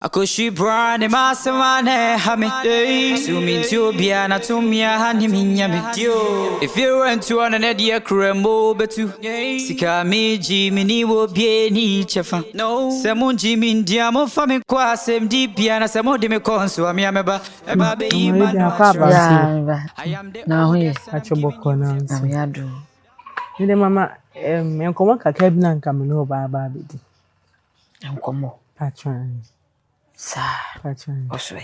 Akoshi brane masamane hame Sumi ntobia na tumia hani minyame If you went to an edia kremo betu Sika mi ji mi ni wo bie ni chefa No Semu ji mi ndiamo fa mi kwa sem di bia na semu di mi konso ami ameba Eba be yi Mama ma Lydia no akɔ aba akyerɛ nso. Yeah, meba. I am the Na ho yɛ. oldest and I'm Akyɛ giving bɔkɔɔ you na till nso. Nyame adom. Mede mama nkɔmmɔ kakra bi na nka me ne wo ba aba abɛdi. Nkɔmmɔ. Patron, Saa. patron. Ɔso ɛ.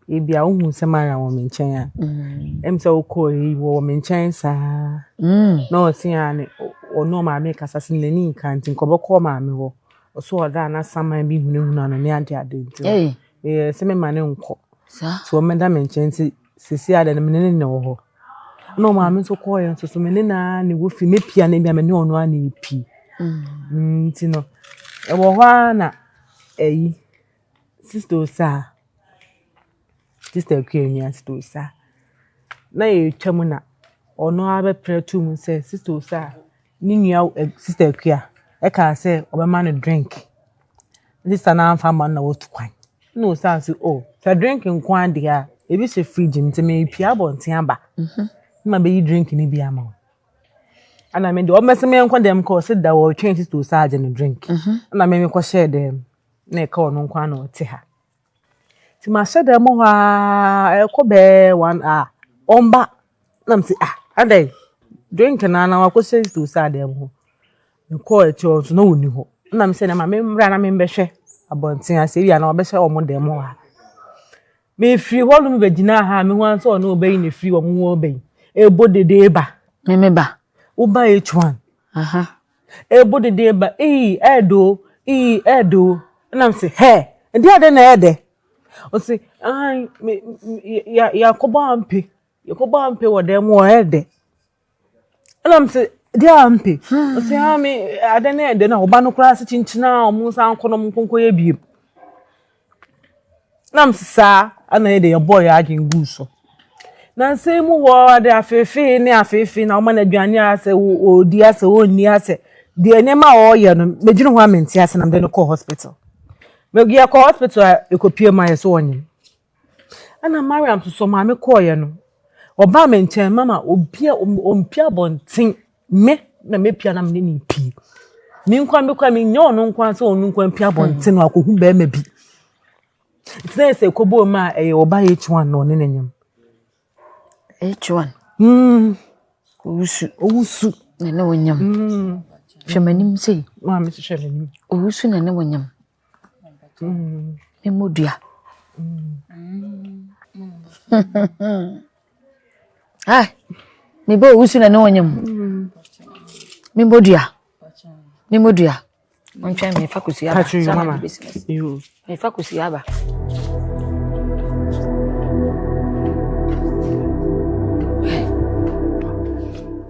Ebi a wohu sɛ Mariam wɔ me nkyɛn a, ɛm sɛ wokɔɔ yi wɔwɔ me nkyɛn saa. Na ɔse a ne ɔne ɔmaame kasa sɛ n'ani nka nti nka ɔbɛkɔ ɔmaame hɔ. Ɔso ɔda a na saman bi hunahuna no ne ade ade nti no, Ei, meyɛɛ sɛ mema ne nkɔ. saa. Nti ɔmmɛda me nkyɛn nti seesei a deɛ me ne no na ɛwɔ hɔ. Na ɔmaame nso kɔɔeɛ nso so me ne no ara na ɛwɔ fie. Mepia no bi a me ne ɔno ara na ɛpie. Nti no, ɛwɔ hɔ ara na ɛyi Sister Osaa, Sister Akua nua Sister Osaa, na yɛretwa mu na ɔno ara bɛprɛ too mu sɛ Sister Osaa ne nua Sister Akua ɛkaa sɛ ɔbɛma no drink. Sister no amfa amma no na watu kwan. Na Osaa nso oh sɛ drink nko ara deɛ a ebi hyɛ fridge mu nti merepia abɔnten aba. Na mabɛyi drink no bi ama wo. Ɛna me deɛ ɔmmɛsɛ menkɔ dɛm kɔ ɔse da wɔretwɛn Sister Osaa agye no drink. Ɛna me mekɔhyɛɛ dɛm na ɛka ɔno nko ara na ɔte ha. Nti mahyɛ dɛm hɔ ara ɛrekɔ bɛyɛ 1 hour ɔmba na mese ah adɛn drink no ara na wakɔhyɛ Sister Osaa dɛm hɔ. Mekɔɔ akyi hɔ nso na ɔnni hɔ. Ɛna mese na ma memmra na membɛhwɛ abɔnten ase ebi a na wabɛhyɛ wɔn dɛm hɔ ha. Mefiri hɔnom bɛgyinaa ha a mehu ara sɛ ɔne ɔbɛyi na efiri wɔn hɔ reba yi ɛrebɔ dede ba. Me me ba. Woba H1. Aha. Ɛrebɔ dede ba ii ɛɛdɛ o ii ɛɛdɛ o. Ɛna mese hɛ ɛdeɛ ade na ɛyɛ dɛ. Ɔse ahan me me yɛakɔbɔ ampe yɛkɔbɔ ampe wɔ dɛm hɔ ɛyɛ dɛ. Ɛna mese deɛ ampe. Ɔse ah me ade na ɛyɛ dɛ na ɔba no koraa se kyinkyin a ɔmo nsan nkɔ na ɔmo nkɔ nkɔyɛ bio. Na mese saa ɛna yɛ de yɛbɔɔ yɛn adwene guu so. Na nsɛm mu hɔ ade afeefee ne afeefee na ɔma no aduane asɛ ɔredi asɛ ɔnni asɛ deɛ nneɛma a ɔreyɛ no medwene ho a mente ase na mede no kɔɔ hospital. Yɛkɔ hospital a ɛkɔpie mu a yɛsɛ ɔnyem. Ɛna Mariam nso so maame kɔɔeɛ no ɔbaa me nkyɛn mama obia ɔmpia abɔnten me na mepia na mene ne pie. Me nkoa me koraa menyɛ ɔno nkoa sɛ ɔno nkoa mpia abɔnten na wakɔhu bɛrima bi. Nti na yɛ sɛ ɛkɔbɔɔ mu a ɛyɛ ɔba H1 na ɔne ne nyem. H1. Owusu. Owusu. Na ne wonyam. Hwɛ m'anim sei. Maame hwehwɛ m'anim. Owusu na ne wonyam. Memmɔ dua. Ai, mebɔ owusu na ne wonyam. Memmɔ dua. Memmɔ dua. Montwɛn me fa kosua aba. Patro yo Saa na mama. mede bɛsi m'asi. Yo. Mefa kosua aba.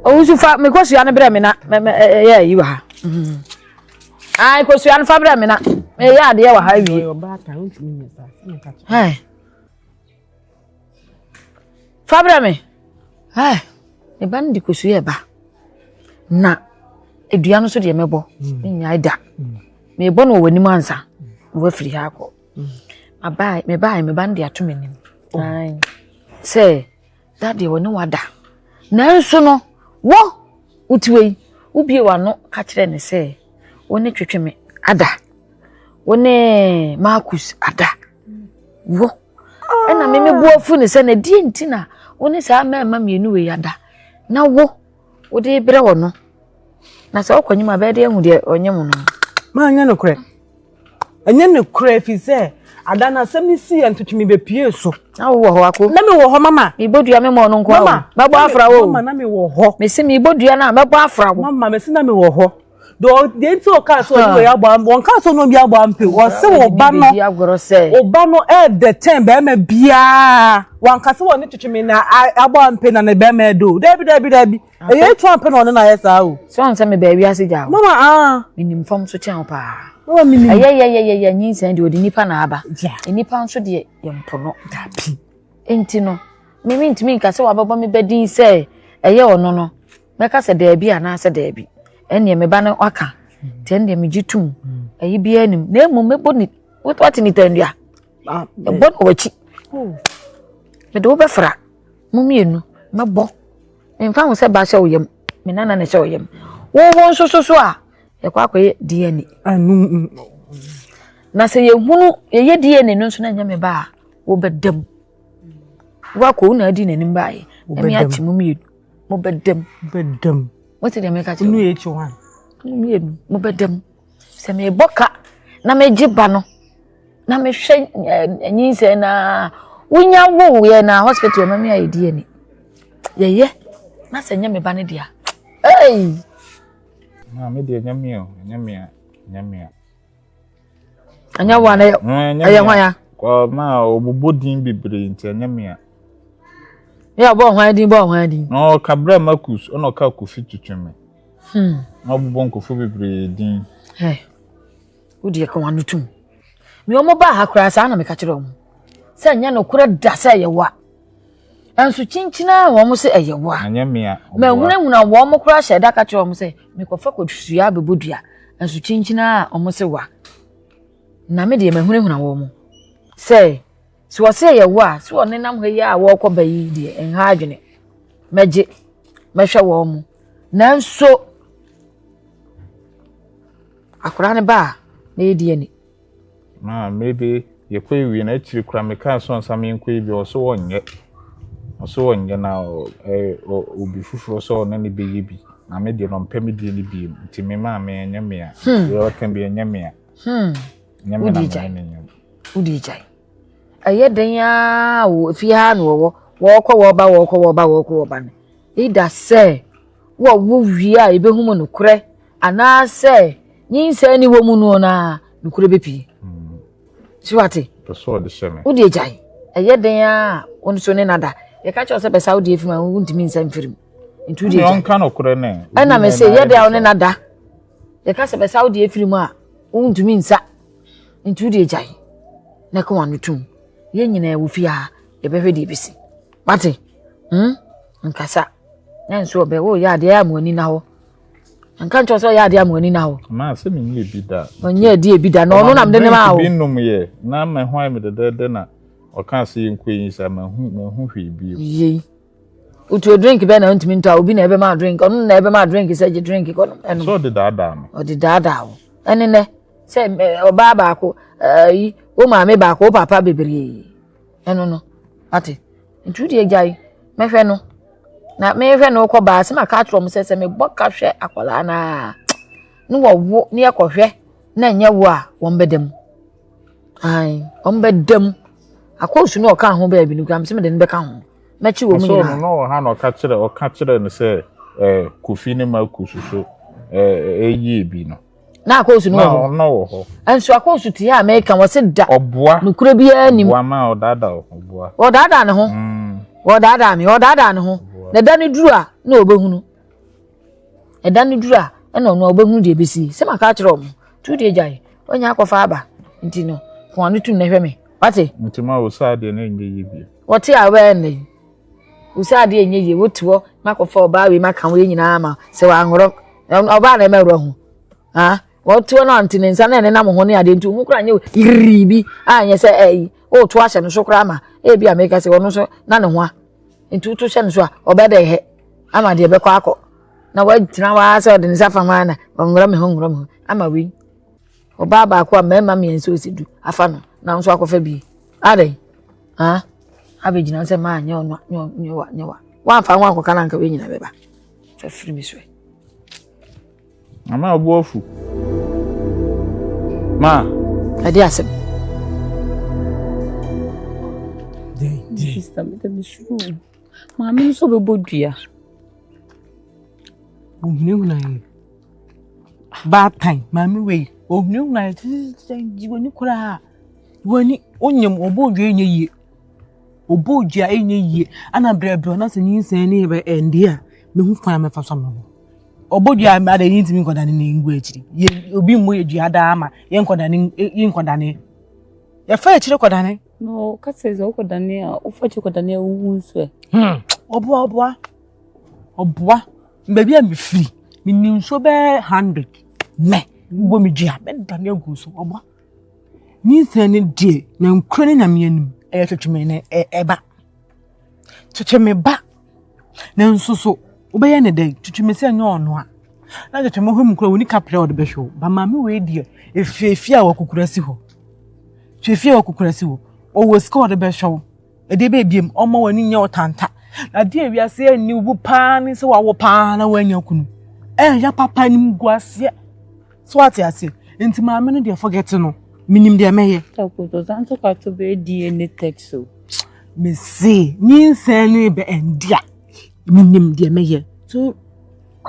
Owusu fa me kosua no brɛ me na mɛ mɛ ɛyɛ ayi wɔ ha. Ai kosua no fa brɛ me na meyɛ adeɛ wɔ ha awie. Ɔyɛ ɔbaatan wontumi nyɛ saa. Sɛ meka kyerɛ. Ai. Fa brɛ me. Ai, me ba no de kosua ɛba. Na edua no nso deɛ mɛbɔ. Menyae da. Mebɔ no wɔ w'anim ansa. Na wafiri ha akɔ. Mabae, mebae, me ba no de ato m'anim. Ai. Sɛ da deɛ wɔne wada. Nanso no, wo wote wei, wobie w'ano ka kyerɛ ne sɛ wo ne twetwe me ada. Wo ne Marcus ada. Wo ɛna me me bo afu ne sɛ na deɛ nti na wo ne saa mmarima mmienu wei ada na wo wode brɛ wɔ no na sɛ wokɔ nyim a bɛyɛ de ahu deɛ ɔnyɛ mu no. Maa nyɛ nokorɛ. Ɛnyɛ nokorɛ fi sɛ ada no asɛm no sii yɛ ntotwe me bɛpie so. Na wowɔ hɔ ako. Na mewɔ hɔ mama. Mebɔ dua me mɔ no nko Mama. Mɛbɔ afra wo. Mama na mewɔ hɔ. Mese mebɔ dua no a mɛbɔ afra wo. Mama mese na mewɔ hɔ. Deɛ nti ɔkaa sɛ ɔne wei abɔ ampe ɔnkaa sɛ ɔne obi abɔ ampe ɔse wo ba no Di agorɔ sɛ. wo ba no ɛɛdɛ kyɛn bɛrima biara wanka sɛ wɔne twetwe me na abɔ ampe na ne bɛrima ɛdɛ o daabi daabi daabi ɛyɛ etu ampe na ɔne na ayɛ saa o. Sɛ ɔn sɛ mebaa wiase gya wo. Mama aa. Menim fam so kyɛn wo paa. Mama menim. Ɛyɛ yɛ yɛ yɛ yɛ nyinsɛn deɛ ɔde nipa na aba. Yeah. Nipa nso deɛ yɛmpo no. Dabi. Enti no me mentumi nka sɛ wabɛbɔ me ba din sɛ ɛyɛ ɔno no. Mɛka sɛ daabi anaasɛ daabi. Ɛnneɛ me ba no aka. Nti ɛnneɛ megye tom. Ɛyi biara nim. Na mmom mɛbɔ ne Wote ne tandua. Ah, Ɛbɔ no wɔ akyi. Oh. Mede wo bɛfra. Mo mmienu mɛbɔ. Memfa ho sɛ ba hyɛ wo yam. Me nana na ɛhyɛ wo yam. Wo wo nso so so a yɛkɔ akɔyɛ DNA. Ah, no. Na sɛ yɛhunu yɛyɛ DNA no nso na ɛnyɛ me ba a wobɛda mu. Woakɔ wo na adi n'anim baeɛ. Na me Wobɛda mu. akye mo mmienu. Mobɛda mu. Bɛda mu. Wote deɛ meka kyerɛ Wonu wo? H1. Mo mmienu mobɛda mu. Sɛ mebɔ ka na megye ba no na mehwɛ nyinsɛn na wonya woeɛ na hospital ma me ayɛ DNA. Yɛyɛ na sɛ nyɛ me ba no deɛ a. Ei! Na me deɛ ɛnyɛ me o, ɛnyɛ me a, ɛnyɛ me a. Ɛnyɛ wo a na ɛyɛ Mm, ɛnyɛ ɛyɛ me hwan a. a? Kɔ ma ɔbobɔ din bebree nti ɛnyɛ me a. Yɛ ɔbɔ hwan din bɔ hwan din. Na ɔka brɛ Marcus, ɛna ɔka Kofi twetwe me. Na ɔbobɔ nkurɔfoɔ bebree din. Hey, wo deɛ ka wano tum. Me ɔmo baa ha koraa saa na meka kyerɛ ɔmo. Sɛ ɛnyɛ nokorɛ da sɛ ɛyɛ wo a. Ɛnso kyinkyina a wɔn sɛ ɛyɛ wo a. Ɛnyɛ me a. ɔboa. Mahunahuna wɔn koraa hyɛ da ka kyerɛ wɔn sɛ mekɔfa kɔsua abɛbɔ dua. Ɛnso kyinkyina a wɔn sɛ wa. Na me deɛ mahunahuna wɔn sɛ sɛ wɔsɛ ɛyɛ wo a sɛ wɔnenam ha yi a wɔrekɔ ba yi deɛ ɛnha adwene. Mɛgye mɛhwɛ wɔn mo. Nanso akwaraa no ba a na yɛ DNA. Ma maybe yɛkɔ ewie na akyiri koraa mekaa sɛ ɔnsa menkɔ yi bi ɔso ɔnyɛ. Ɔso ɔnyɛ na obi foforɔ sɛ ɔne ne bɛyɛ bi. Na me deɛ no ɔmpɛ me deɛ no bio nti me maame ɛnyɛ me a. Deɛ ɔka bi ɛnyɛ me a. Ɛnyɛ me na Wodi me gyae. ne nyɛ. Wodi gyae. Ɛyɛ den ara wɔ fie ha na wɔwɔ wɔrekɔ wɔreba wɔrekɔ wɔreba wɔrekɔ wɔreba no. Ida sɛ wɔwo wie a yɛbɛhu mu nokorɛ anaasɛ nyinsɛn ne wɔ mu no na nokorɛ bɛpie. So wate? Pɛ sɛ ɔde hyɛ me. Wode gyae. Ɛyɛ den a wo nso ne nada. Yɛka kyerɛ wo sɛ bɛsa wode afiri mu a wontumi nsa mfiri mu. Nti wode Ɛna gyae. ɔnka nokorɛ ne. Ɛna me sɛ yɛ de a wo ne nada. Yɛka sɛ bɛsa wode afiri mu a wontumi nsa. Nti wode gyae. Na ka wano tom. Yɛn nyinaa wɔ fie ha yɛbɛhwɛ deɛ ɛbɛsi. Wate? Nkasa. Na nso ɔbɛ woyɛ adeɛ a mo ani na hɔ. Nka nkyerɛ sɛ ɔyɛ adeɛ a mo ani na hɔ. Ma sɛ menyɛ bi da. Ɔnyɛ adeɛ bi da na ɔno nam de ne maa wo. Bi nom yɛ na me ho ayɛ me dɛdɛɛdɛ na ɔka sɛ yɛnkɔ yi sa mahu hwee bio. Yei. Wotuo drink bɛɛ na wontumi ntɔ a obi na ɛbɛma drink ɔno na ɛbɛma drink sɛ gye drink kɔ nom ɛnom. Sɛ ɔde daadaa me. Ɔde daadaa wo. Ɛne nɛ sɛ ɔbaa baako ɛyi wo maame baako wo papa bebree ɛno no ate nti wodeɛ gyae mɛhwɛ no na mehwɛ no kɔ baa sɛ maka akyerɛ ɔmo sɛ sɛ mebɔ ka hwɛ akwadaa no a ne wɔwo ne yɛkɔhwɛ na ɛnyɛ wo a wɔn bɛda mu ae wɔn bɛda mu akɔɔsu no ɔka ho baabi no kura mesɛ mede no bɛka ho mɛkye wɔ mu Ɔsɛ ɔno nyinaa na ɔwɔ ha na ɔka kyerɛ no sɛ Kofi ne Marcus so ɛyie bi no. Na akɔɔsu no Na wɔ hɔ. ɔno wɔ hɔ. Ɛnso akɔɔsu te a mɛka wɔ se da Ɔboa. nokura biara nim. Ɔboa ma ɔdaadaa wo, ɔboa. Wɔdaadaa ne ho. Wɔdaadaa me, wɔdaadaa ne ho. Na ɛda no duru a na ɔbɛhunu. Ɛda no duru a ɛna ɔno a ɔbɛhunu deɛ ɛbɛsi. Sɛ maka akyerɛ ɔmo tu deɛ gyae ɔnya akɔfa aba nti no ko ano tum na hwɛ me wate. Nti ma wo saa deɛ na ɛnyɛ yie bio. Wɔte a wɔbɛyɛ nnɛ yi wo saa adeɛ nyɛ yie wote hɔ makɔfa ɔbaa wei maka wo yɛ nyinaa ma sɛ wanworɔ ɔbaa na ɛma worɔ ho ha wɔte hɔ no ante ne nsa na ɛnenam ho ne adeɛ nti wo ho koraa nyɛ yirii bi a nyɛ sɛ ɛyi woto ahyɛ no so koraa ma ebi a meka sɛ ɔno nso na ne ho a nti woto hyɛ no so a ɔbɛda ɛhɛ ama deɛ bɛkɔ akɔ na watena hɔ ara sɛ ɔde ne nsa fa ho ara na ɔnworɔ me ho nworɔ me ho ama wei ɔbaa baako a mmarima mmiɛnsa osi du afa no na nso akɔfa bi adɛn ha abɛgyina sɛ maa nyɛ ɔno nyɛ wa nyɛ wa wamfa ho ankɔka na anka wei nyina bɛba fa firi mi so. Mama ɔbo afu. Ma. Ɛde asɛm. Sister, meda mesuro. Maame nso bɛbɔ dua. Ohunahuna yɛ. Baatan, maame wei, ohunahuna yɛ sɛ gye w'ani koraa. W'ani, onyam, ɔbɔ dua nyɛ yie. Ɔbɔ dua nyɛ yie. Ana brɛbrɛ na sɛ nyinsɛn ne yɛ ɛnde a, mehu kwan a mɛfa so ama wo. Ɔbɔ dua ada yi ntumi nkɔdane ne ngu akyiri. Yɛ obi mmɔ yɛ dua daa ama yɛnkɔdane yɛnkɔdane. Yɛfa akyire kɔdane. Na ɔka sɛ sɛ wokɔdane a wofa akyi kɔdane a wowu nso ɛ. Ɔboa ɔboa. Ɔboa. Baabi a mefiri, menim nsuo bɛyɛ 100. Mɛ, mbɔ me dua, bɛdane agu so. Ɔboa. Nyinsɛn no deɛ, nyankoro ne nyame anim, ɛyɛ twetwe me na ɛba. Twetwe me ba. Nanso so, wobɛyɛ ne dɛn? Twetwe me sɛ ɛnyɛ ɔno a. Na twetwe me hɔ mu koraa, wɔni kaprɛ a wɔde bɛhwɛ wo. Ba maame wei deɛ, efiefie a wɔakukura si hɔ. Fiefie a wɔakukura si hɔ. Ɔwɔ sika a ɔde bɛhwɛ wo. Ɛdeɛ bɛyɛ biem, ɔmma w'ani nyɛ ɔtanta. Na adeɛ a wiase anni wo paa ne sɛ wawo paa na woanya kunu. Ɛyɛ papa animguaseɛ. So wate aseɛ? Nti maame no deɛ forget no. Menim deɛ mɛyɛ. Takoto santo kato bɛ DNA text o. Mese nyinsɛn no bɛ ɛndi a menim deɛ mɛyɛ. So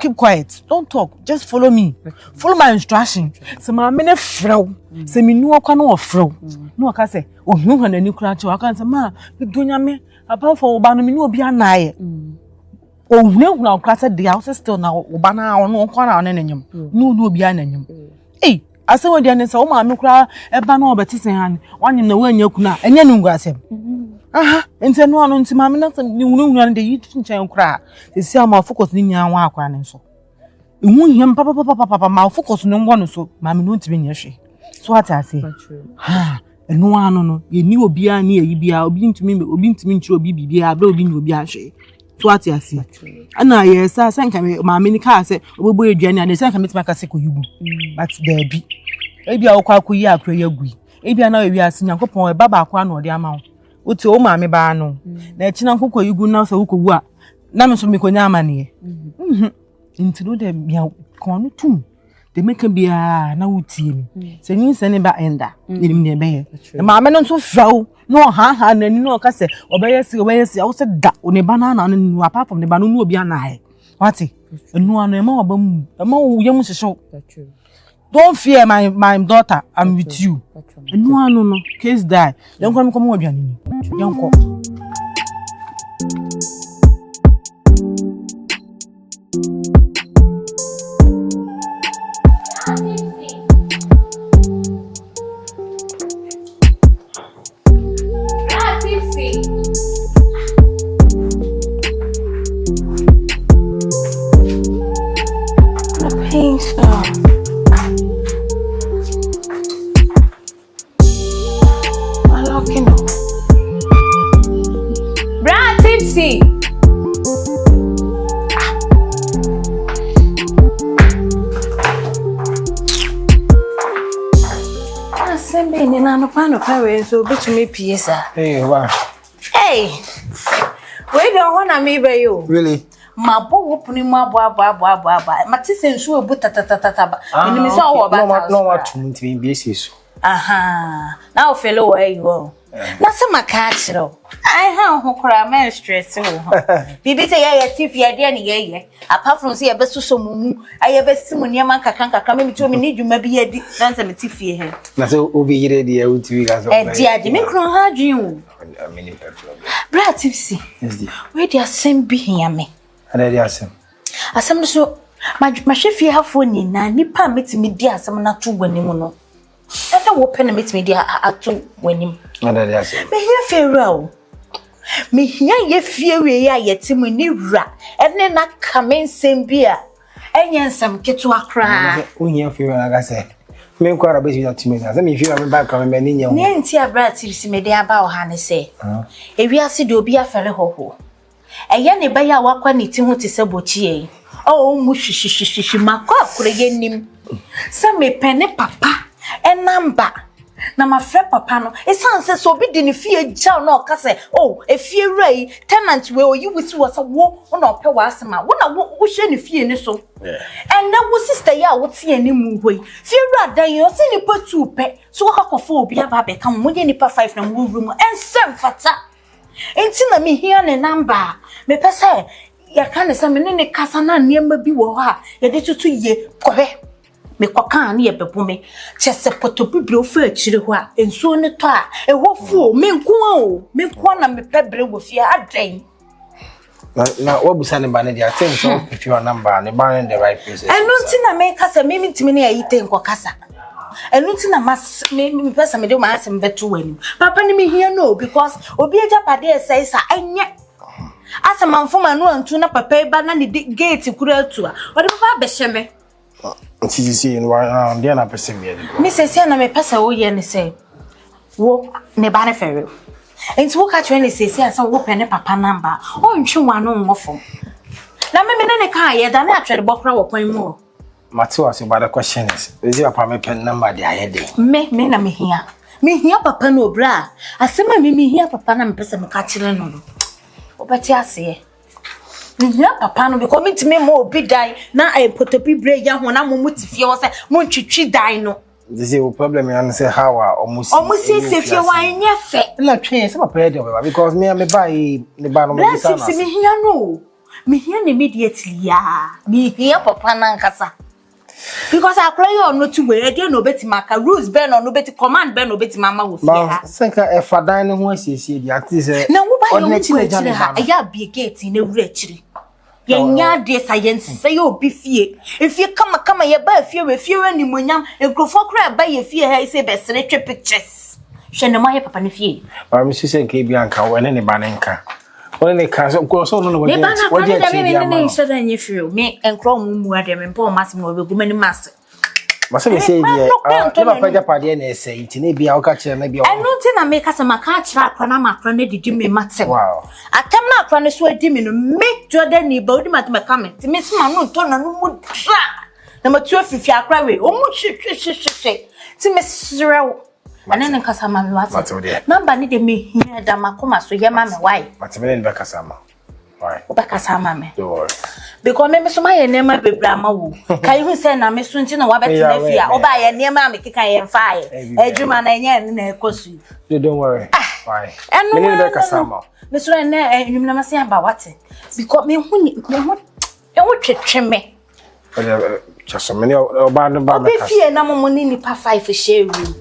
keep quiet, don't talk, just follow me. Follow my instruction. Sɛ maame no frɛ wo, sɛ menni hɔ kwa na ɔfrɛ wo, na ɔka sɛ ɔhuahua n'ani koraa kyerɛ wo, aka sɛ maa medɔ Nyame, apart from wo ba no me ne obi anaayɛ. Ɔhunahuna wo koraa sɛ deɛ wo sɛ still na wo ba no a ɔno nko na ɔne ne nyam, ne ɔne obiara na nyam. Ei, asɛm wɔ deɛ ne sɛ wo maame koraa ɛba na ɔbɛte sɛ ha no, wanyem na woanya kunu a, ɛnyɛ ne nguasɛm. Aha, nti ɛno ano nti maame no sɛ ne hunahuna no deɛ yi to nkyɛn koraa. Sɛsi a ma focus ne nyinaa wɔ akora ne so. Ɛho hia m papapapapapa ma focus no nwɔ no so, maame no ntumi nyɛ hwee. So ate aseɛ? Ha, ɛno ano no, yɛnni obiara ne yɛyi biara, obi ntumi obi ntumi nkyerɛ obi biribiara, abere obi nyɛ obi ahwee. So ate aseɛ? Ɛna yɛ sɛ sɛ nka maame no kaa sɛ ɔbɛbɔ aduane a, sɛ nka mɛtumi aka sɛ kɔyi gu. But daabi. Ebi a wokɔ akɔyi akora yi agu yi. Ebi a na ewiase Nyankopɔn ɛba baako ano ɔde ama wo. Wote wo maame baa no. Na akyi na nkokɔ yi gu na sɛ wokɔwu a, na me nso mekɔnya amanneɛ. Nti no deɛ mia kɔn no tum. Deɛ meka biara na wotie me. Sɛ nyinsɛn ne ba ɛnda, yɛnim deɛ ɛbɛyɛ. Na maame no nso frɛ wo na ɔhaahaa n'ani na ɔka sɛ ɔbɛyɛ si ɔbɛyɛ si awo sɛ da ne ba no ana no apart from ne ba no ne obi anaayɛ. Wate? Ɛno ano ɛma waba mu ɛma wo yam hyehye wo. Don't fear my my daughter, I'm with you. Ɛno ano no case die. Yɛnkɔ na mekɔ ma aduane ni. Yɛnkɔ. Bra Tipsy. Asɛm bɛn ni na anɔpa anɔpa wei nso obetumi pie saa. Hey, wa. Hey, wei deɛ ɔhɔ na mebɛ yi o. Really? Mabɔ wo pono mu abɔ abɔ abɔ abɔ abɔ. Mate sɛ nsuo ebu tatatatata ba. Menim sɛ ɔwɔ ɔba house. Na watom ntumi mbiesie so. Aha. Na wofele wɔ ayi hɔ. Na sɛ maka akyerɛ wo. Ɛha wo ho koraa mɛ stress wo ho. Biribi sɛ yɛyɛ te fie adeɛ ne yɛyɛ. Apart from sɛ yɛbɛsosɔ mo mu, yɛbɛsi mo nneɛma nkakra nkakra me metuo me ne dwuma bi adi na sɛ mete fie he. Na sɛ obi yere deɛ wotumi ka sɛ ɛde agye me kunu ha adwene o. Bra Tipsy. Wei de asɛm bi hia me. Ɛdɛ de asɛm. Asɛm no so mahwɛ fie hafoɔ nyinaa nipa a mɛtumi di asɛm no ato w'anim no. Ɛna wopɛ na mɛtumi de ato w'anim. Ɛdɛ de asɛm. Mehia fie wura o. Mehia yɛ fie wie a yɛte mu ne wura ɛne na ka me nsɛm bi a ɛnyɛ nsɛm ketewa koraa. Wohia fie wura aka sɛ me nkɔ ara bɛtumi ato me sɛ me fie wura meba ka me m'ani nyɛ ho. Nea nti a bra Tipsy mede aba wo ha ne sɛ ewiase deɛ obi afɛre hɔhoɔ. Ɛyɛ ne bɛyɛ a wakwa ne ti ho te sɛ bɔkyia yi. Ɔwɔ mu hwihwihwihwi makɔ akorɛyɛ nim sɛ mepɛ ne papa ɛnamba na mafrɛ papa no. Ɛsiane sɛ sɛ obi de ne fie gyaw na ɔka sɛ oh efie wura yi tenant wei oyi wo si wɔ sɛ wo wo na ɔpɛ w'asɛm a wo na wo wohwɛ ne fie ne so. Ɛnɛ wo sister yi a wote anim hɔ yi fie wura dan yi ɔsɛ nipa tu pɛ so wakɔ akɔfa obi aba abɛka ho monyɛ nipa 5 na mowɔ wura mu ɛnsɛ mfata. Nti na mehia ne namba a mepɛ sɛ yɛka ne sɛ me ne ne kasa na nneɛma bi wɔ hɔ a yɛde toto yie kɔhwɛ. Mekɔkaa ne yɛbɛbo me. Kyɛ sɛ pɔtɔ bibire wofa akyire hɔ a nsuo no tɔ a ɛhɔ fuo me nko a o me nko a na mepɛ bere wɔ fie adɛn. Na na wabusa ne ba ne deɛ aten sɛ wopɛ fie hɔ namba ne ba ne the right place. Ɛno nti na meka sɛ me mentumi ne ayi te nkɔkasa. Ɛno nti na mas me mepɛ sɛ mede m'asɛm bɛto w'anim. Papa no mehia no o because obi agyapadeɛ ɛsɛe sa ɛnyɛ. Asɛ mamfom ano antu na papa yi ba na ne gate kura atu a ɔde bɛba abɛhyɛ me. Nti sisi no wa deɛ na pɛ sɛ meyɛ de. Me sɛsi a na mepɛ sɛ woyɛ ne sɛ. Wo, ne ba no fɛre wo. Nti woka kyerɛ no seesei a sɛ wopɛ ne papa namba a, ɔntwe w'ano nwɔ fam. Na me me ne ne kaa yɛdane atwɛrebɔ koraa wɔ kwan mu hɔ. Mate wo ase but the question is, is it papa mepɛ ne namba de ayɛ dɛn? Me, me na mehia. Mehia papa no o, bra. Asɛm a me mehia papa na mepɛ sɛ meka kyerɛ no no, wobɛte aseɛ. Mehia papa no because mentumi mma obi dan na eh, potopibire yɛ ho na mo mo te fie hɔ sɛ montwitwi dan no. Nti sɛ wo problem ya no sɛ how a ɔmo si ɔmo siesie fie hɔ a ɛnyɛ fɛ. Ɛna twɛn sɛ papa yɛ deɛ ɔbɛba because me a me ba yi ne ba no me bisa na ase. Mehia no o mehia no immediately yaa mehia papa no ankasa because akora yi ɔno ti wei ɛdeɛ na ɔbɛtumi aka rules bɛn na ɔno bɛti command bɛn na ɔbɛtumi ama wɔ fie ha. Sɛ nka ɛfa dan no ho asiesie deɛ ate sɛ na wo ba yɛ wo kɔ akyire ha ɛyɛ abie gate na ewura akyire. Yɛnyɛ adeɛ sa yɛnsɛe obi fie. Efie kamakama yɛba efie wɔ efie wɔ animonyam. Nkurɔfoɔ koraa ɛba yɛ fie ha yi sɛ bɛsere twe pictures. Hwɛ ne mo ayɛ papa ne fie. Maame si sɛ nka ebi anka wo ɛne ne ba ne nka. Wo ne ne ka sɛ nkurɔ sɛ ɔno na wagye akyi wagye akyi di ama no. Ne ba no akora ne deɛ me ne ne nhyɛ da nyɛ firi o. Me nkurɔ ɔmo mu adeɛ me mpɛ ɔmo asɛm na ɔbɛgu m'anim ase. Masa me sɛ deɛ ne papa agyapadeɛ na ɛsɛ nti na ebia woka kyerɛ no ebia ɛno nti na meka sɛ maka akyerɛ akora no ama akora no adidi me matɛm atɛm no akora no so adi me no me Jordani ba wodi matɛm ɛka me nti me so ma no ntɔ n'ano mu dra na matu afifi akora wei ɔmu hwehwehwehwehwe nti mesrɛ wo ɛne ne nkasa ma me wate namba ne deɛ mehia da makoma so yɛ ma me wae mate me ne ne bɛkasa ma wobɛkasa ama me because me so mayɛ nneɛma bebree ama wo ka ihu sɛ na me so nti na wabɛtena fie a wobaayɛ nneɛma a mekeka yɛ mfaayɛ adwuma na ɛnyɛ ɛno na ɛkɔ so yi don't worry ah, ɛno ano me so ɛnɛ ɛnwom na mase aba wate because me ho me ho ɛho twetwe me Kyɛ me ne ɔbaa no ba mɛka. Obi fie na mo ne nipa 5 share room.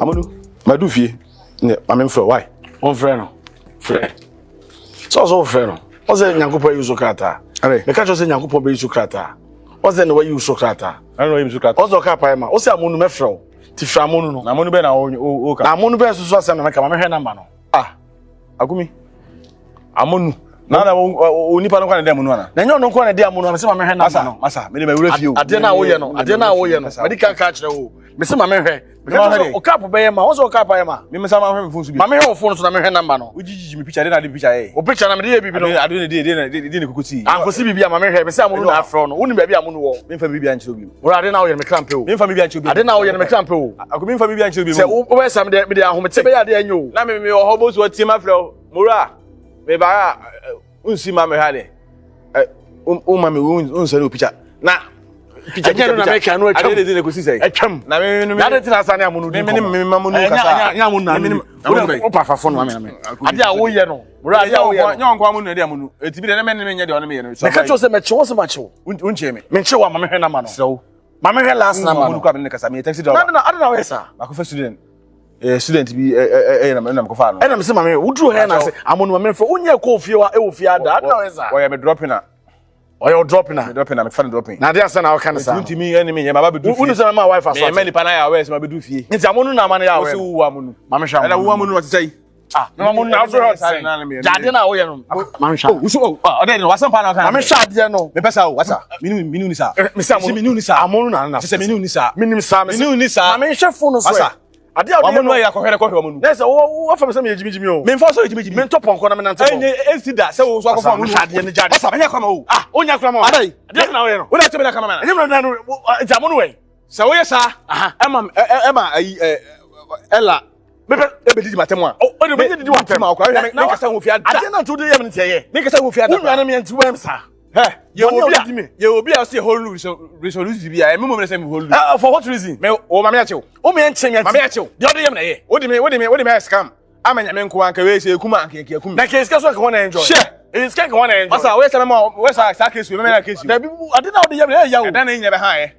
Amonu, madu fie. Ne maame mfrɛ why? Wɔmfrɛ no. Frɛ. Sɛ ɔsɛ wofrɛ no. Ɔsɛ Nyankopɔn ayi so krataa. Meka kyerɛ sɛ Nyankopɔn bɛyi so krataa. Ɔsɛ na wayi so krataa. Ɔsɛ ɔka apae ma. Ɔsɛ Amonu mɛfrɛ wo. Ti frɛ Amonu no. Na Amonu bɛn na ɔka? Na Amonu bɛn soso asɛm na mɛka ma mehwɛ namba no. Ah, Akumi. Amonu. Na na wo nipa no kwa na de amonu ana? Na nyɛ ɔno nko na de amonu, mese ma mehwɛ namba no. Masa, mede ma wura fie o. Adeɛ na woyɛ no, adeɛ na woyɛ no. Mede kan ka kyerɛ wo. Mese ma mehwɛ. Meka kyerɛ sɛ ɔkapo bɛyɛ ma, wo sɛ ɔkapo ayɛ ma. Me mesa ma hwɛ me phone so bi. Ma mehwɛ wo phone so na mehwɛ namba no. Wo gyigyi me picture, de na de picture yɛ. Wo picture na mede yɛ bibi no. Ade ne de de de ne kokosi. Ankosi bibi ama mehwɛ, mese amonu na afrɛ no. Wonim baabi amonu wɔ. Memfa bibi ankyerɛ obi. Wura ade na woyɛ no me kra mpɛ o. Memfa bibi ankyerɛ obi. Ade na woyɛ no me kra mpɛ o. Ako memfa bibi ankyerɛ obi. Sɛ wobɛyɛ saa mede mede ahomete bɛyɛ ade ɛnyɛ o. Na me me wɔ hɔ bosu atie ma frɛ wo. Mura me ba a nsi ma me ha de. Wo ma me wo nsɛre wo picture. Na picture picture picture. Ɛnyɛ no na meka no atwam. Ade de ne kosi sɛ. Atwam. Na me me me. Na ade tena asa ne amono di nkɔmɔ. Me me me ma mo nu kasa. Nyɛ amono na me me. Wo pa fa phone ma me na me. Ade a woyɛ no. Wura ade a woyɛ no. Nyɛ ɔnko amono na de amono. Eti bi de ne me ne me nyɛ de ɔne me yɛ no. Meka kyerɛ sɛ mɛkye wo sɛ makye wo. Wonkyee me. Menkyee wo a ma mehwɛ nama no. Serɛ wo. Ma mehwɛ last nama no. Amono kɔ a me ne kasa. Meyɛ taxi driver. Na ade na woyɛ saa. Makɔfa student. Eh, student bi eh eh na na mekɔfa no. Ɛna mese ma mehwɛ. Woduru hɛ na sɛ amono ma mehwɛ. Wonyɛ kɔɔ fie wa ɛwɔ fie ada. Ade na woyɛ saa. Wɔyɛ me dropping a. Ɔyɛ wo dropping a. Me dropping a mefa no dropping. Na ade asɛ na woka ne saa. Ntumi ɛne me nyɛ ma ba bɛdu fie. Wonu sɛ mɛma wife aso ate. Mɛma nipa na yɛ aware sɛ ma bɛdu fie. Nti amono na ama no yɛ aware. Wo sɛ wo amono. Ma mehwɛ amono. Ɛna wo amono ɔte sɛ yi. Ah, mema mo na afro hot sɛn. Gyadeɛ na woyɛ no. Ma mehwɛ. Oh, wusu oh, ɔdɛ no wasɛm pa na ɔka. Ma mehwɛ adeɛ no. Mepɛ sa o, wasa. Minu minu ni sa. Mese amono. Minu ni sa. Amono na na. Sɛ minu ni sa. Minim sa. Minu ni sa. Ma mehwɛ phone no so. Wasa. Adeɛ a woyɛ no. Amono yɛ akɔhwɛ na kɔhwɛ amono. Na sɛ wo wo fa me sɛ meyɛ gyimigyimi o. Memfa sɛ gyimigyimi. Mentɔ pɔnkɔ na menante fam. Ɛnyɛ ɛnsi da sɛ wo so akɔfɔ amono. Mehwɛ adeɛ no gyadeɛ. Wasa menya kama o. Ah, wonya kora ma o. Adai. Adeɛ na woyɛ no. Wo na ɛtɔ me na kama ma. Ɛnyɛ me na no nti amono wɛ. Sɛ woyɛ saa, ɛma ɛma ayi ɛla mepɛ ebedidi ma tɛm a. O de bɛnyɛ didi wa tɛm. Ma ɔkwa hwɛ me nkasa ho fi ada. Adeɛ na nti wode yɛ me nti ɛyɛ. Me nkasa ho fi ada. Wo nua no me nti wɛm saa. Hɛ yɛ obi a yɛ obi a ɔsi hold resolution bi a ɛmi mo mi sɛ mi hold. Uh, for what reason? Me o maame akyew. O mi nkyɛn mi ati. Maame akyew. Deɛ ɔde yɛ mi na yɛ. O de mi o de mi o de mi ayɛ scam. Ama nyame nko anka wei sɛ ekum anka ekum. Na kɛ sika so anka wɔn na enjoy. Hyɛ. Ɛyɛ sika nka wɔn na enjoy. Masa o yɛ sɛ mɛma o yɛ sɛ saa case o mɛma yɛ case o. Dabi ade na ɔde yɛ mi na ɛyɛ ya o. Ɛdan na enya bɛ ha yɛ.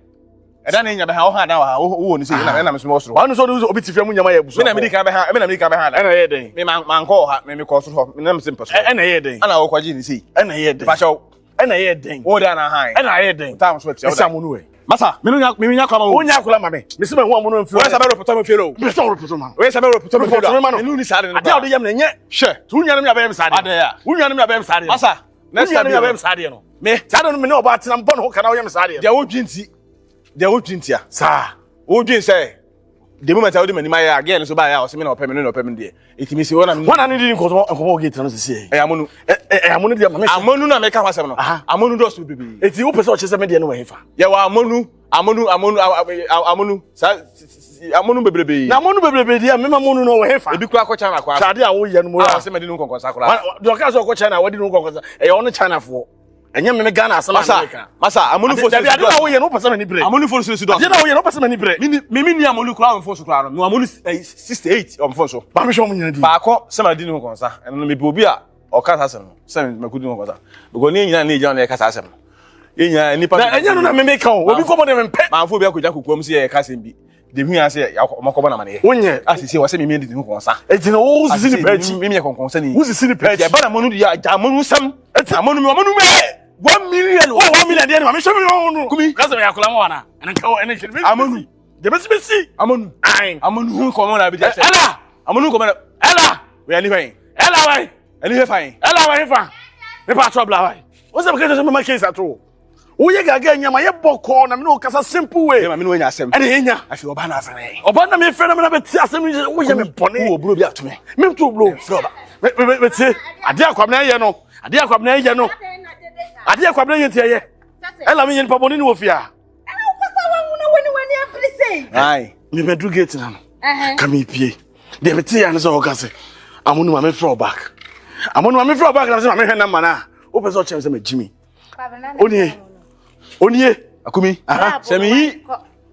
Ɛda ne nya bɛ ha ɔha dan wɔ ha wo wɔ ne sɛ ɛna ɛna me so wɔ soro. Wɔn nso de obi ti fia mu nyama yɛ busu. Me na me di kan bɛ ha me na me di kan bɛ ha da. Ɛna ɛyɛ dɛn. Me man man kɔ ha me me kɔ soro hɔ me na me se mpɛ soro. Ɛna ɛyɛ dɛn. Ɛna ɔkɔ gye ne sei. Ɛna ɛyɛ dɛn. Pakyɛw. Ɛna ɛyɛ dɛn. Wo dan na ha. Ɛna ɛyɛ dɛn. Taa so tia. Ɛsɛ amunu wɛ. Masa me no nya me nya kwama o. Wo nya kwala ma me. Me se me hu amunu mfiri. Wo sɛ bɛ report me fie o. Me sɛ report ma. Wo sɛ bɛ report me fie o. Me nu ni saa de no. Ade a ɔde yɛ me na nyɛ. Hwɛ. Tu nua no me abɛyɛ me saa de. Ade ya. Wo nua no me abɛyɛ me saa de. Masa. Next Wo nua time no yɛ me saa deɛ no. Me. Saa deɛ no me ne ɔbaa tena mbɔ ne ho ka na woyɛ me saa deɛ no. Deɛ wodwi nti. Deɛ wodwi nti a. Saa. Wodwi sɛ the moment a wode m'anim ayɛ a girl no so baayɛ a ɔsɛ me na ɔpɛ me no na ɔpɛ me deɛ. Ɛtumi si wɔna me. Wɔna ne di nkɔmɔ nkɔmɔ wɔ gate no sisi yɛ. Ɛyɛ amonu. Ɛyɛ amonu deɛ mame. Amonu na meka ho asɛm no. Amonu dɔɔso bebree. Eti wopɛ sɛ ɔkyerɛ sɛ me deɛ no wɔ hefa? Yɛwɔ amonu amonu amonu amonu saa amonu bebrebe. Na amonu bebrebe deɛ mema amonu no wɔ hefa? Ebi kura kɔ China koraa. Sɛ adeɛ a woyɛ no mu. A ɔsɛ mɛdi no nkɔnkɔnsa koraa. Deɛ ɔka sɛ ɔkɔ China wadi no nkɔnkɔnsa ɛyɛ ɔno China foɔ. Ɛnyɛ meme Ghana asɛm a meka. Masa amonu fo sɛ. Dabi adeɛ na woyɛ no wopɛ sɛ m'ani bere. Amonu fo so si dɔ. Adeɛ na woyɛ no wopɛ sɛ m'ani bere. Mi mi ni amonu koraa wɔn fo so koraa no. Mi amonu 68 wɔn fo so. Maame hwɛ wɔn nyina di. Baako sɛ ma di ne nkɔnkɔnsa ɛno no mepɛ obi a ɔka saa asɛm no sɛ mako di ne nkɔnkɔnsa because ne nyinaa ne gyina na yɛka saa asɛm no. Yɛn nyinaa nipa. Na ɛnyɛ no na meme ka o. Obi kɔmɔ de mempɛ. Maamfo obi akɔgya kokoam sɛ yɛka asɛm bi. De hu ya sɛ ɔmakɔbɔ na amaneɛ. Wonyɛ. Asisi wɔ sɛ mimi di ne nkɔnkɔnsa. Eti na wo sisi nipa akyi. Mimi yɛ kɔnkɔnsa ni. Wo sisi nipa akyi. Ɛba na monu di agya monu nsɛm. Eti amonu mi amonu mi. 1 million. Oh 1 million deɛ ni ma mi sɛ mi yɔn no. Kumi. Kasa mi akɔla mu wana. Ɛnɛ nka wɔ ɛnɛ nkyɛn. Amonu. Deɛ bɛsi bɛsi. Amonu. Ayi. Amonu hu nkɔmɔ na abi jɛ sɛ. Ɛla. Amonu nkɔmɔ na. Ɛla. Wɛ ani hwɛn. Ɛla wɛ. Ani hwɛ fan. Ɛla wɛ fa. Ne pa atɔ bila wɛ. O sɛ mi kɛ sɛ mi ma case ato. Woyɛ gaga nyama yɛ bɔ kɔɔ na mi n'o kasa simple way. Ɛma mi n'o nya asɛm. Ɛna yɛ nya. Afi ɔba na afɛnɛ. Ɔba na mi fɛ na mi na bɛ ti asɛm yi woyɛ mi bɔnɛ. Wo buro bi ato mi. Mi tu buro. Fɛ ɔba. Mɛ mɛ mɛ tie. Adeɛ akwamina yɛ no. Adeɛ akwamina yɛ no. Adeɛ akwamina yɛ ti yɛ. Ɛla mi yɛ nipa bɔnɛ ni wɔ fia. Ɛna wokasa wahunu wani wani abiri sei. Ayi. Mi bɛ duru gate na no. Ka mi pie. Deɛ mi ti yɛ ano sɛ ɔka sɛ amonu ma mi frɛ ɔbak. Amonu ma mi frɛ ɔbak na sɛ ma mi hwɛ namba na. O pɛ sɛ ɔkyerɛ mi sɛ mɛ gyi mi. Onie. Onie. Akumi. Sɛ mi yi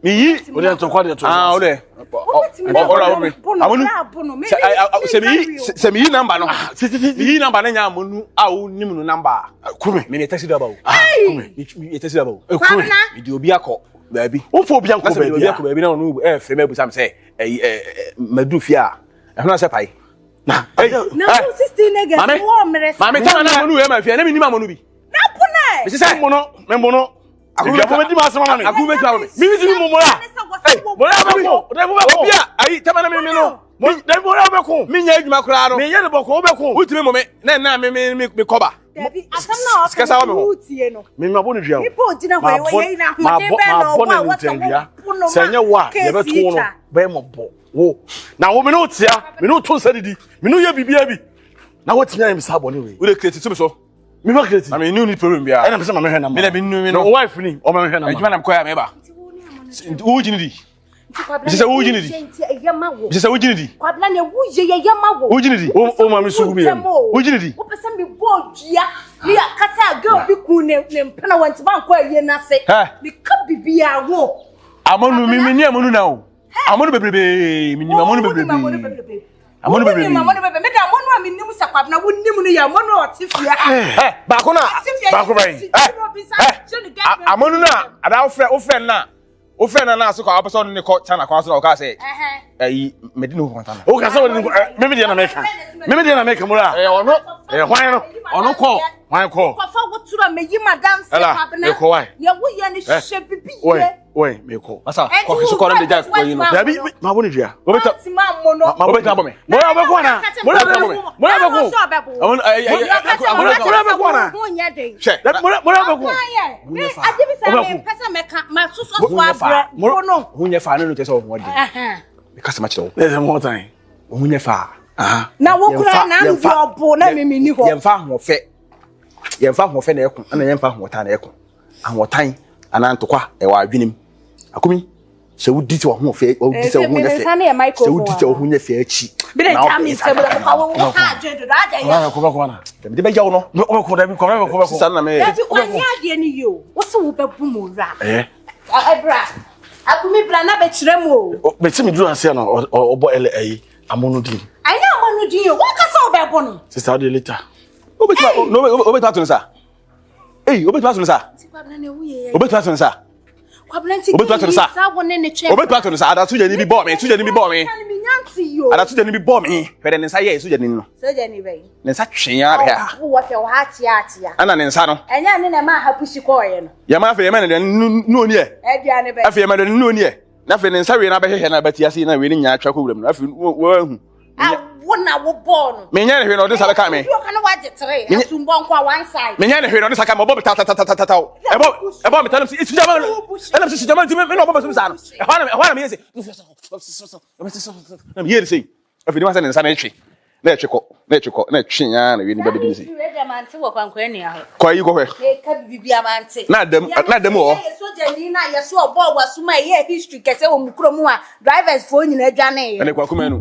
mi yi. O de ntɔkwa de to. Ah o de. Ɔlɔ awo mi. Amonu. Sɛ mi yi sɛ mi yi namba no. Mi yi namba ne nya amonu a o nim no namba. Kumi. Mi mi taxi driver o. Kumi. Mi mi taxi driver o. Kumi. Mi di obi akɔ baabi. O fɔ obi akɔ baabi. Obi akɔ baabi na ɔno ɛ fɛ mɛ busa mi sɛ ɛyi ɛ mɛdu fie a ɛho na sɛ payi. Na na wo 16 niggas wo mmerɛ. Maame tama na amonu yɛ ma fie ne mi nim amonu bi. Na po na. Mesi sɛ. Mbono, mbono. Aduafo bɛ di ma asɛm ama mi. Akuru bɛ di ma mi. Mi ti mi mo mora. Mora bɛ ko. Dɛbi bɛ ko. Obi a ayi tama na mi mi no. Dɛbi mora bɛ ko. Mi nya adwuma koraa no. Mi yɛ ne bɔ ko o bɛ ko. Wotumi mo mi na na mi mi mi mi kɔba. Dabi asɛm na ɔka Sikasa wɔ mi ho. tie no. Mi ma bɔ ne dua o. Nipa ogyina hɔ yi wɔyɛ yi na ahoɔden bɛn na ɔwɔ a wɔsɛ wo po no ma Sɛ nyɛ wo a yɛbɛ to no bɛyɛ mɔ bɔ wo. Na wo mi n'o tia mi n'o to nsa didi mi n'o yɛ biribiara bi na wotumi ayɛ mi saa bɔ ne wei. Wo de kireti to mi so. Mi ma kireti. Na mi nu ni problem biara. Ɛna mi sɛ ma mi hwɛ na ma. Mi na mi nu mi no. O wife ni ɔma mi hwɛ na ma. Adwuma na mi kɔ ya mi ba. Wo gyina di. Bisɛ sɛ wo gyina di. Bisɛ sɛ wo gyina di. Kwabena na ewu yɛ yɛ yɛ ma wo. Wo gyina di. O ma mi sugu mi yam. Wo gyina di. Wopɛ sɛ mi bɔ dua ne akasa a girl bi kun ne ne mpena wɔn ti ba nkɔ ayie n'ase. Mi ka bibi awo. Amonu mi mi ni amonu na o. Amonu bebrebe mi ni amonu bebrebe. Amonu bebrebe. Amonu bebrebe. Mi da amonu a mi nim sɛ Kwabena wo nim no yɛ amonu a ɔte fie ha. Ɛ baako na baako bɛyi. Ɛ ɛ amonu na ada wofrɛ wofrɛ na wofrɛ na na so kɔ apɛ sɛ ɔne ne kɔ China kwan so na ɔka sɛ ɛyi mɛdi ne ho kɔnta na. O ka sɛ ɔde ne mímí deɛ na mɛka mímí deɛ na mɛka mu la. Ɛyɛ ɔno. Ɛyɛ hwan no. Ɔno kɔ. Hwan kɔ. Kɔfa wotoro a mɛyi ma danse Kwabena. Ɛla mekɔ wa. Yɛ wo yɛ ne hyehyɛ bibi yɛ. Wai mekɔ. Masa kɔ so kɔ na de gya kɔ yi no. Dabi ma bɔ ne dua. Obeta obeta abɔ me. Mɔya bɛ kɔ na. Mɔya bɛ kɔ. Mɔya bɛ kɔ. Mɔya bɛ kɔ na. Hwɛ. Mɔya bɛ kɔ. Ade bi sɛ mepɛ sɛ mɛka ma soso so abrɛ wo no. Ho nyɛ fa ne no kyɛ sɛ ɔho ɔden. Meka sɛ makyerɛ wo. Ne sɛ mo tan. Ho nyɛ fa. Na wo kura na ando ɔbo na mimi ni hɔ. Yɛmfa ahoɔfɛ. Yɛmfa ahoɔfɛ na ɛko ɛna yɛmfa ahoɔtan na ɛko. Ahoɔtan anaa ntokwa ɛwɔ adwene mu. Akumi sɛ wodi sɛ ɔho fɛ wodi sɛ ɔho nyɛ fɛ sɛ wodi sɛ ɔho nyɛ fɛ akyi. Bere gya mi nsɛm dɛ kɔkɔ wo ha adwene dodo adɛ yɛ. Kɔ bɛkɔ na. Dɛm de bɛgya wo no. Wobɛkɔ dabi kɔ bɛkɔ bɛkɔ. Sisan na mɛ. Dabi wanyɛ adeɛ no yie o wo sɛ wobɛbu mu wura. Ɛyɛ. Ɛbra Akumi bra na bɛkyerɛ mu o. Bɛsi mi duru ase na ɔbɔ ɛlɛ ɛyi amono din. Ɛnyɛ amono din o wɔn kasa ɔbɛbɔ no. Sisa ɔde later. Wobɛtumi ato no sa. Ei, wobɛtumi ato no sa. Wobɛtumi ato no sa. Wobɛtumi ato no sa. Wobɛtumi ato no sa. Ada sogyani bi bɔɔ me. Sogyani bi bɔɔ me. Ada sogyani bi bɔɔ me. Hwɛ dɛ ne nsa yɛɛ sogyani no. Ne nsa twee ara bɛhɛ ha. Ɛna ne nsa no. Ɛnyɛ ne na ɛma ha pusi kɔɔyɛ no. Yɛma afei yɛma ne deɛ no oni ɛ. Afei yɛma deɛ no oni ɛ. Na afei ne nsa wei na abɛhwehwɛ na abɛte ase na wei ne nyinaa atwa kɔ wuram no. Afei wɔahu. A wo na wo bɔɔ no. Menyɛ ne hwee na ɔde nsa bɛka me. Obi ɔka na wagye tere asumbɔ nko a one side. Menyɛ ne hwee na ɔde nsa ka me ɔbɔ me tatatatatataw. Ɛbɔ ɛbɔ me ta nam si esi gyama ɛnam si gyama nti me na ɔbɔ me so saa no. Ɛhɔ na ɛhɔ na meyɛ se na meyɛ ne sei. Afei ne ma sɛ ne nsa na ɛtwe na ɛtwe kɔ na ɛtwe kɔ na ɛtwe ya na wie ne ba bɛdi ne sei. Kɔ ayi kɔhwɛ. Na adam na adam wɔ hɔ. Sogyani na yɛso ɔbɔɔ w'asom a ɛyɛ history kɛsɛ wɔ mu kurom a drivers foɔ nyinaa dwaneeɛ. Ɛne kwaku manu.